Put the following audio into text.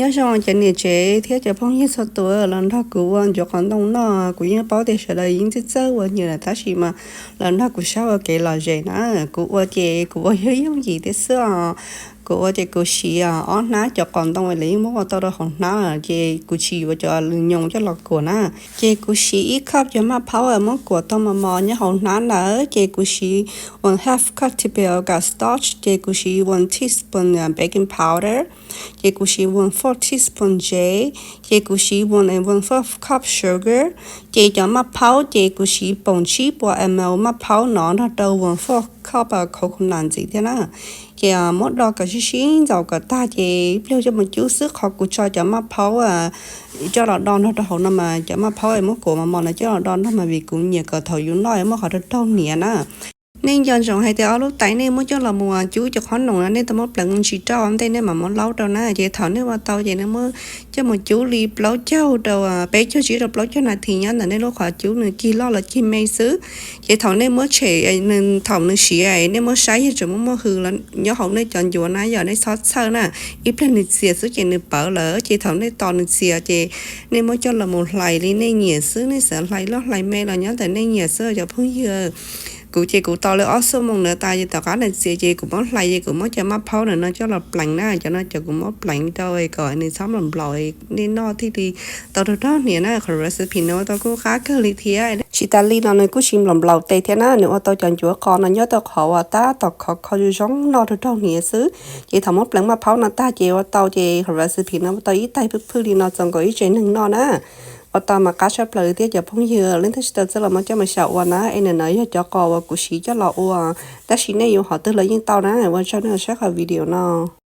Nyob zoo cov niam tsev thiab cov phooj ywg txhua tus los nrog kuv ua ncuav qos ntoo noj. Kuv yeej paub tias sawv daws yeej txawj txawj ua nyias lawm tab sis mas los nrog kuv saib ua kev lom zem na. Kuv ua ces kuv ua yooj yooj yim thiab xwb os. Kuv ua ces kuv siv ob hnab cov qos ntoo lawv yeej muab ua tau rau hauv hnab, ces kuv tsis yuav cov lws nyoos coj los kuam na. Ces kuv siv ib cup cov maj phaub muab kuam tau mos mos nyob hauv hnab ntawd, ces kuv siv one half cup typical starch, ces kuv siv one teaspoon baking powder, ces kuv siv one fourth teaspoon zeb, ces kuv siv one and one fourth cup sugar. Ces cov maj phaub ces kuv siv poom tsib puas ml maj phaub no nrog rau one fourth cup coconut ntxiv thiab na. Ces muab do kom sib sib ntxaus kom tag ces ib pliag coj mus cub xwb. Qhov kuv tso cov maj phaub coj los do nrog rau hauv no mas cov maj phaub es muab kuam mos mos no coj los do nrog mas vim kuv nyiam kom thaum yus noj muaj qhov raug raug hniav na. Nej nco ntsoov hais tias ob lub tais nej muab coj los mus cub cov qhob noom no nej tau muab pleev mus ntsis rau ntej nej mam muab laub rau na. Ces thaum nej ua tau ces nej muab coj mus cub li plaub caug rau peb caug tsib rau plaub caug nas this nyob ntawm nej lub qhov cub nws cig loj los cig me xwb. Ces thaum nej muab tshem, thaum nws siav nej muab saib yog tseem muaj muaj hws nyob hauv nej cov ncuav na yog nej txhob txhawj na. Ib pliag nws txias xwb ces nws pawv lawm. Ces thaum nej tos nws txias ces nej muab coj los mus hlais li nej nyiam xwb, nej xav hlais loj hlais me los nyob ntawm nej nyiam xwb cov phooj ywg. Kuv ces kuv tos li ob xuab moos ntawd tas ces tom qab nws txias ces kuv muab hlais ces kuv muab cov maj phaub ntawm no coj los pleev na. Cov no cov kuv muab pleev rau kom nws txhob nplaum nplaum, nej noj thiaj li tau raug raug hniav na. Qhov recipe no ua tau kuj qab kawg li thiab. Tsis tas li no nws kuj tsis nplaum nplaum tes thiab na, nws ua tau cov ncuav qos no nyob rau qhov uas tab tom khov kho zoo zoo noj raug raug hniav xwb. Ces thaum muab pleev maj phaub no tag ces ua tau ces qhov recipe no ua tau ib tais phwj phwj li no txaus nkaus ib tsev neeg noj na. Ua tau mas qab tshaj plaws li thiab cov phooj ywg, leej twg tsis tau txawj los muab coj mus xyaum ua na. Es ntawm no yog cov qos uas kuv siv coj los ua, tab sis nej yuav qhov twg los yeej tau na. Ua tsaug nej saib qhov video no.